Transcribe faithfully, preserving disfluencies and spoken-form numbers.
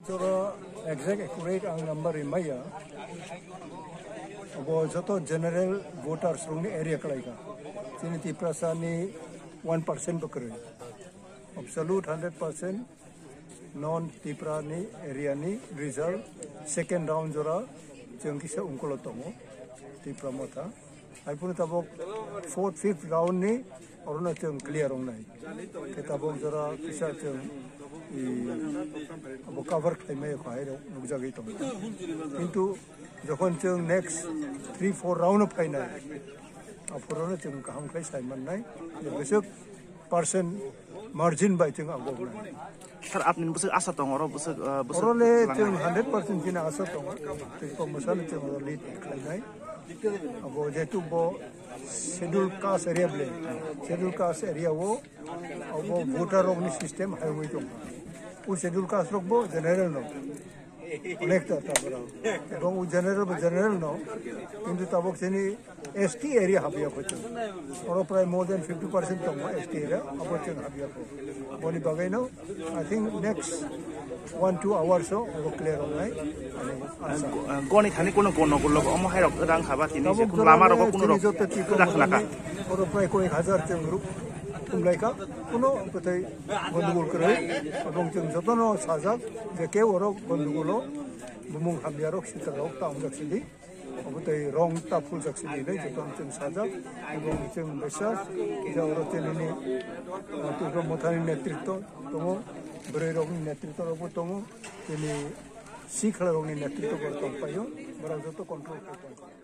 Jora exact accurate ang number rimaya. Abo joto general voters rongni area kalaika. Chini Tiprasa ni one percent bo kwrwi. Absolute hundred percent non Tipra ni area ni result second round jora chwng kisa ungkulo tongo Tipra Motha. Hai phano tabok fourth, fifth round ni orono chwng clear wngnai. Khe tabok jora kisa chwng i abo cover khlaimai kho hai rok nukjagwi tongo. Kintu jokhon chwng next three, four round o phainai, aphuru no chwng kaham khlai sai mannai. Bwswk percent margin bai chwng ang goknai. Sir, apni bwswk asa tongo, oro bwswk, ah, bwswk Oro le twlang chwng nai? Hundred percent chini asa tongo. Tei kok mwsano chwng oro lead khlainai. Abo jehetu bo schedule caste area ble. Schedule caste area o abo voter rokni system hai wngwi tongo. O schedule caste rok bo general no. Onekta tabora. Ebong o general bo general no. Kintu tabok chini S T area habya kho chwng. Oro prai more than fifty percent tongo S T area, abo chwng habya kho. Boni bagwi no, I think next one, two hours o abo clear wngnai. Ani asa. Go-, goni thani kuno kono gulo omo hai rok rang khaba tini se Tabok kuno jora lama le rogo kuno chini rok joto twi kwrak khna kha. Oro prai koi hajar chwng ruk tumlai kha. Kuno kwtai gondogol kwrwi. Ebong chwng jotono sajak je keu oro gondogolo bumung hamya rok sitra rok ta wngjak sidi. Obo tei rong ta phuljak sidi hinwi jotono chwng sajak, ebong chwng bisa je oro chini, ah, Tipra Mothani netritwo tongo, bwrwi rokni netritwo rokbo tongo, chini sikla rokni netritwo bo tongpaio, borok joto control khe tongkha.